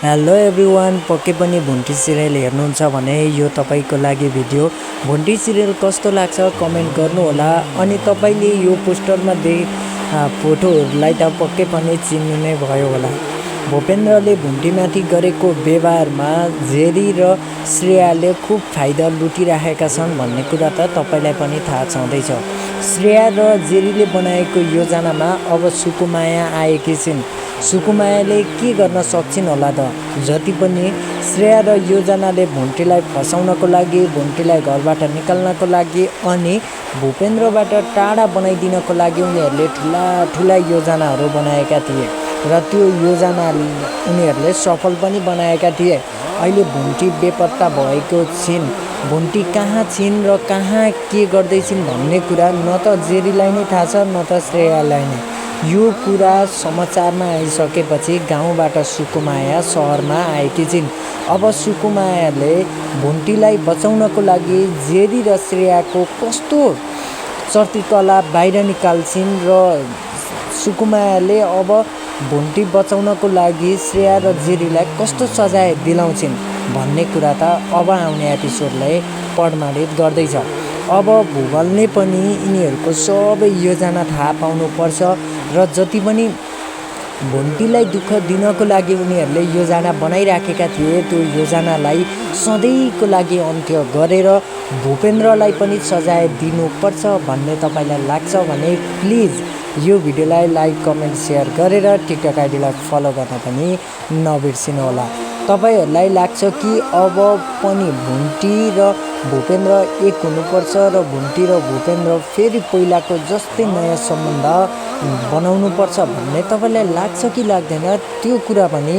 Hello everyone, पक्कै पनि भुन्टी serial हेर्नुहुन्छ भने यो तपाईँको लागि भिडियो। भुन्टी सिरियल कस्तो लाग्छ कमेन्ट गर्नुहोला। अनि तपाईँले यो पोस्टरमा फोटोहरूलाई त पक्कै पनि चिन्नु नै भयो होला। भूपेन्द्रले भुन्टीमाथि गरेको व्यवहारमा जेरी र श्रेयाले खूब फाइदा लुटिराखेका छन् भन्ने कुरा त तपाईँलाई पनि थाहा छँदैछ। श्रेया र जेरीले बनाएको योजनामा अब सुकुमाया आएकी छिन्। सुकुमायाले के गर्न सक्छिन् होला त? जति पनि श्रेया र योजनाले भुन्टीलाई फसाउनको लागि, भुन्टीलाई घरबाट निकाल्नको लागि अनि भूपेन्द्रबाट टाढा बनाइदिनको लागि उनीहरूले ठुला योजनाहरू बनाएका थिए र त्यो योजना उनीहरूले सफल पनि बनाएका थिए। अहिले भुन्टी बेपत्ता भएको छिन्। भुन्टी कहाँ छिन् र कहाँ के गर्दैछिन् भन्ने कुरा न त जेरीलाई नै थाहा छ न त श्रेयालाई नै। यो कुरा समाचारमा आइसकेपछि गाउँबाट सुकुमाया सहरमा आएकी छिन्। अब सुकुमायाले भुन्टीलाई बचाउनको लागि जेरी र श्रेयाको कस्तो चर्तिकला बाहिर निकाल्छिन् र सुकुमायाले अब भुन्टी बचाउनको लागि श्रेया र जेरीलाई कस्तो सजाय दिलाउँछिन् भन्ने कुरा त अब आउने एपिसोडलाई प्रमाणित गर्दैछ। अब भूगोलले पनि यिनीहरूको सबै योजना थाहा पाउनुपर्छ र जति पनि भुन्टीलाई दुःख दिनको लागि उनीहरूले योजना बनाइराखेका थिए त्यो योजनालाई सधैँको लागि अन्त्य गरेर भूपेन्द्रलाई पनि सजाय दिनुपर्छ भन्ने तपाईँलाई लाग्छ भने प्लिज यो भिडियोलाई लाइक, कमेन्ट, सेयर गरेर टिकटक आइडीलाई फलो गर्न पनि नबिर्सिनुहोला। तपाईँहरूलाई लाग्छ कि अब पनि भुन्टी र भूपेन्द्र एक हुनुपर्छ र भुन्टी र भूपेन्द्र फेरि पहिलाको जस्तै नयाँ सम्बन्ध बनाउनुपर्छ भन्ने तपाईँलाई लाग्छ कि लाग्दैन? त्यो कुरा पनि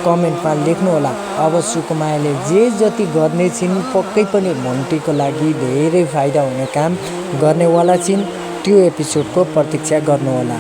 कमेन्टमा लेख्नुहोला। अब सुकुमायाले जे जति गर्ने छिन् पक्कै पनि भुन्टीको लागि धेरै फाइदा हुने काम गर्नेवाला छिन्। त्यो एपिसोडको प्रतीक्षा गर्नुहोला।